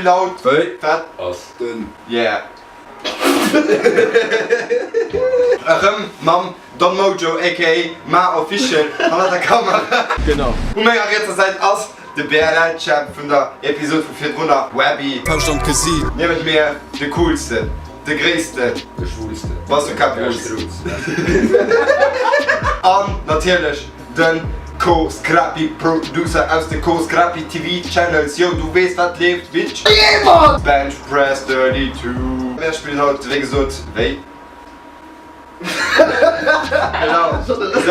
spillen haut. Wéi Wat? ass Den. Yeah. Erëm mam Don Mojo aka Ma Official hannert der Kamera. Genau. U menger rietser Säit ass de BLL Champ vun der Episode vu virdrunner, Webby. Fauscht an d'Gesiit. Niewent mir de coolsten, de gréissten, De schwulsten. Bass du Kapp-Russ. An natierlech Den Co-Scrappy Producer aus de Co-Scrappy TV Channels, yo du weess wat leeft bitch. Bench Press 32. Mär spillen haut wéi gesot wéi genau esou du wëss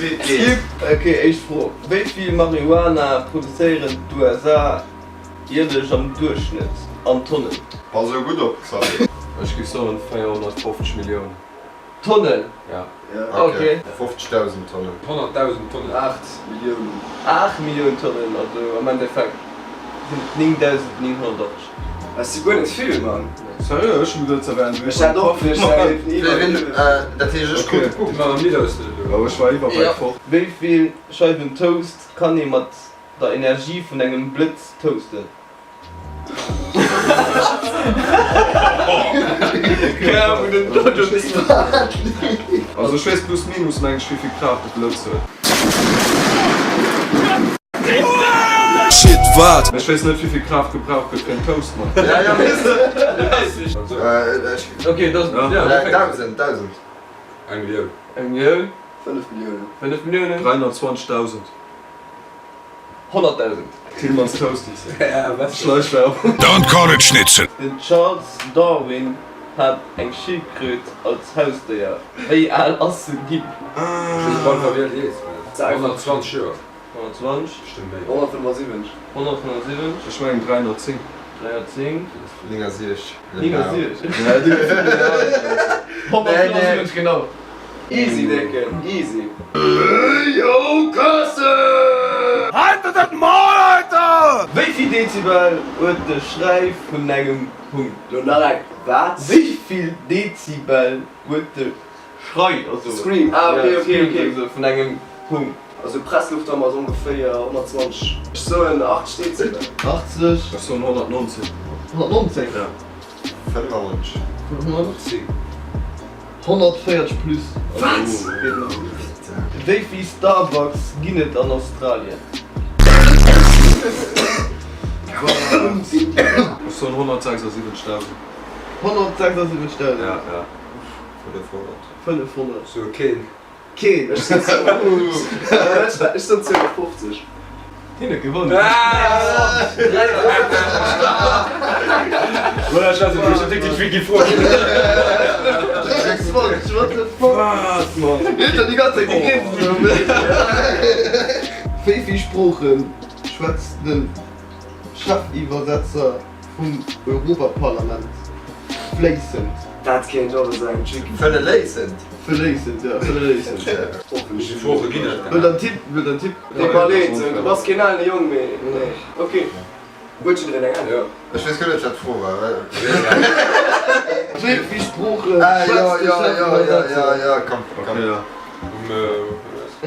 wéi et geet. Ok, éischt Fro, Wéi vill Marihuana produzéieren d'USA jäerlech am Duerchschnëtt an Tonnen? Pass elo gutt op Xavier. Ech géif soen 450 Milliounen. Tonnen? Ja. Ok. 50.000 Tonnen. 100.000 Tonnen. 8 Milliounen. 8 Milliounen Tonnen, also am Endeffekt sinn et 9.980. Dat si guer net vill, Mann. Seriö? Ech hu geduet, se wären Ech hat och geduecht, se wären iwwer. Dat heescht, ech krut de Punkt. War am niddersten elo. Ech war iwwer bei fort. Wéi vill Scheiwen Toast kann ee mat der Energie vun engem Blëtz toasten? Also ech weess plus minus meng ech wéivill Kraaft e Blëtz huet. Shit wat? Mee ech weess net wéivill Kraaft gebraucht gëtt fir en Toast mat. Ok, dat Dausend, dausend. Eng Millioun. Eng Millioun. 5 Milliounen. 5 Milliounen. 320.000. 100.000. Tillmanns Toasties. Schleichwerbung. Don't call it Schnitzel. Den Charles Darwin hat eng Schildkröt als Hausdéier. Wéi al ass se ginn? Ech hunn bal verwielt ees. 120 Joer. 120. Bestëmmt méi. 175. 175. Ech mengen 310. 310. 69. 69. 175 genau. Easy Décken, easy. Wéi vill Dezibel huet de Schrei vun engem Hung? Lo nach eng, wat? Wéi vill Dezibel huet de Schrei, also Scream, ah ok ok ok, also vun engem Hung? Also Presslufthammer ass ongeféier 120, ech soen 80 Dezibel. 80. Ech soen 119. 119? Ja. 95. 95? 140 plus. Wat? Wéi vill Starbucks ginn et an Australien? Ech soen 176.000. 176.000? Ja, ja. 500. 500. Ech soe keen. Keen. Ech soen 250. Hien huet gewonnen. Voilà, ech weess net, ech hunn déi tricky Fro. 23, what the fuck? Wat, Mann? Hien huet jo déi ganz Zäit gegrinst. Wéi vill Sprooche schwätzt de Chefiwwersetzer vum Europaparlament fléissend? Dat kéint och esou eng tricky. Fëlleléissend? Fëlléissend, jo, fëlleléissend. Wéi vill Sprooche ginn et? Wëllt der en Tipp? Wëllt der en Tipp? Deet mer leed, du bass keen alen Jong méi. Nee. Ok, huet jiddereen eng Äntwert? Ech weess guer net wat d'Fro war. Wéi vill Sprooche Ah, jo, schwätzt de jo, Chef jo, jo, Iwwersetzer? jo, jo, komm, komm. Um, äh,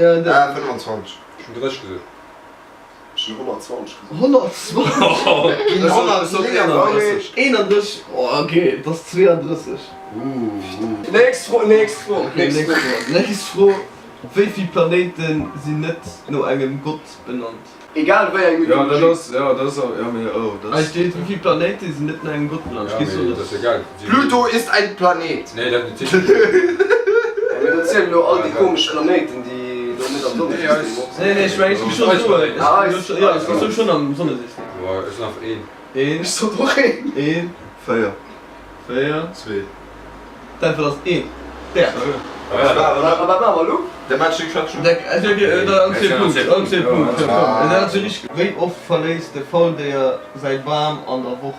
Ja, de. Ah, 25. ech hunn 30 gesot. Ech hunn 120 gesot. 120? Ginn 139. 31? Oh, ok, et ass 32. Nächst Fro, nächst Fro, Ok, nächst Fro. Nächst Fro. Wéi vill Planéite sinn net no engem Gott benannt? Egal wéi eng Ja, dat Mythologie. ass, ja, dat ass, ja, mee, oh, dat Hei ass. steet, wéi vill Planéite sinn net no engem Gott benannt. Ja, Ech géif soen, mee dat dat ass egal. Pluto ist ein Planet. Nee, dat net sicher. Ja, mee do zielen elo all déi komesch Planéiten, déi elo net am Sonnesystem och sinn. Nee, nee, ech mengen, ech gi schonn soen, ech gi jo, ech gi schonn am Sonnesystem. Boah, ech soen einfach een. Een. Ech sot och een. Een. 4. 4. 2. D'Äntwert ass een. D'Äerd. A wat maache mer elo? De Match dee klappt schon. Wéi oft verléisst de Fauldéier säi Bam an der Woch?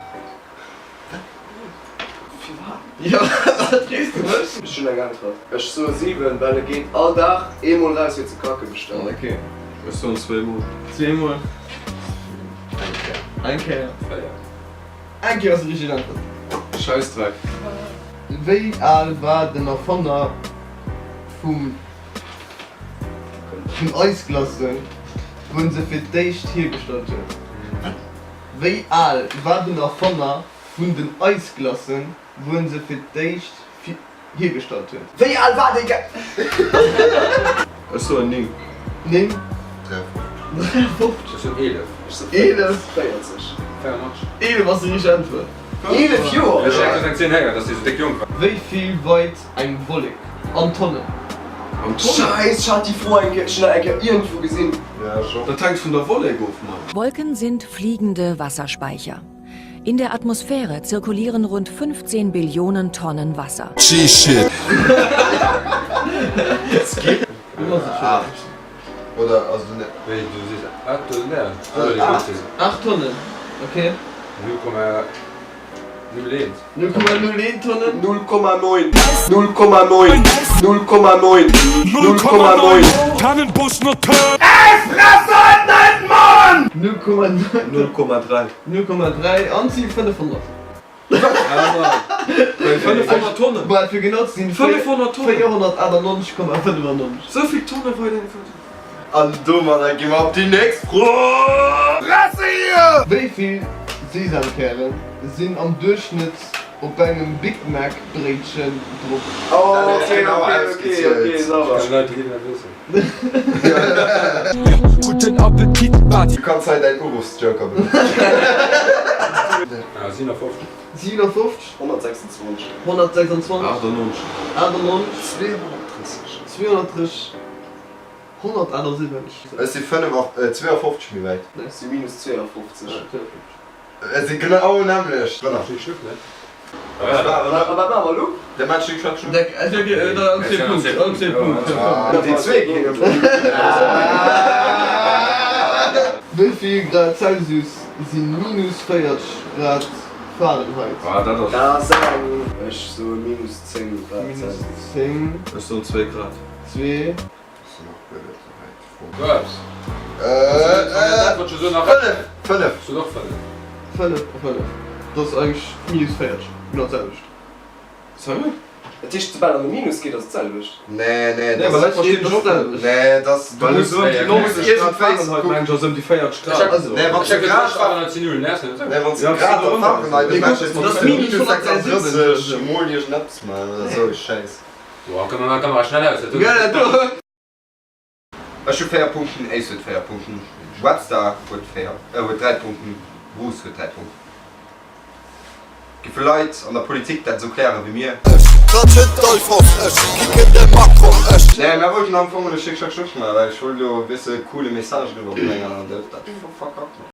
Firwat? Jo, wat frees de mech? Ech hunn eng Äntwert. Ech soe 7, well e geet all Dag eemol raus fir ze kacken bestëmmt. Ok. Ech soen zweemol. Zweemol. Eng Kéier. Eng Kéier. 4. Eng Kéier ass déi richteg Äntwert. Schäissdreck. Wéi al war den Erfanner vum vun Eisglacen, wou en se fir d'éischt hiergestallt huet? Wéi al war den Erfanner vun den Eisglacen, wou en se fir d'éischt hiergestallt huet? Wéi al war dee Ge. Ech soen 9. 9? 53. Ech soen 11. Ech soen 11. 40. 84. 11 ass déi richteg Äntwert. 11 Joer? Ech hat eng 10 héieren, dass dee sou déck jonk war. Wéi vill weit eng Wollek an Tonnen? An Tonnen? Scheiss, ech hat déi Fro eng Kéier, ech hunn dat eng Kéier iergendwou gesinn. Ja, ech och. Dat hänkt vun der Wollek of, Mann. Wolken sind fliegende Wasserspeicher. In der Atmosphäre zirkulieren rund 15 Billionen Tonnen Wasser. G-Shit. Acht. Oder also ne. Wéi du sees 8 Tonnen? 8 Tonnen, ok. 0,01. 0,01 Tonnen? 0,9, 0,9, 0,9, 0,9. Tannenbus Noteur. 0,9. 0,3. 0,3 an si 500. 500 Tonnen? Bah, fir genau ze sinn, 500 Tonnen? 498,95. Sou vill Tonne weit eng Foto? An domadder gi mer op déi nächst Fro. Fresse hier! Wéi vill Sesamkäre sinn am Duerchschnëtt op engem Big Mac Bréitchen drop? Oh, Dat ass okay, genau okay, okay, ausgezielt. okay, ça va. Ech kenne Leit, déi géifen dat wëssen. Guten Appetit, Bati. Du kanns hei däin Uruffsjoker benotzen. Ah, 57. 57? 126. 126? 98. 98? 230. 230? 178? Ech si 52 méi wäit. Ech si minus 52. Et si genau nämmlecht drënner. Schnick schnuck, ne? Wat A wat maache mer elo? De Match Schnick schnack schnuck. Déi zwee ginn ëm. Wéi vill Grad Celsius si minus 40 Grad Fahrenheit? Ah, dat ass. Dat ass eng. Ech soe minus 10 Grad Minus Celsius. 10. Ech soen 2 Grad. 2. Fënnef. 5 a 5, dat ass eigentlech minus 40, genau d'selwecht. Seriö? Dat heescht, soubal an de Minus geet, ass et d'selwecht? Nee, nee, Nee, well dat verstinn ech och net. Nee, dat du Well muss esou ëm déi 90 Grad iergendwéi Fahrenheit, mengen ech, ass ëm déi 40 Grad. Also, Nee, wann s de Grad Nee, wann s de Grad a Fahrenheit ëmrechnest, Dat ass minus 36 mol iergendeppes man oder esou e Schäiss. Ech hu 4 Punkten, Ace huet 4 Punkten, Webster huet 4, huet 3 Punkten, Bruce huet 3 Punkten. Géife Leit an der Politik dat esou klären wéi mir? Nee, mir wollten am Fong e Schick Schack Schnuck maachen, well ech wollt elo e bësse coole Message eriwwerbréngen an dat verkackt mer.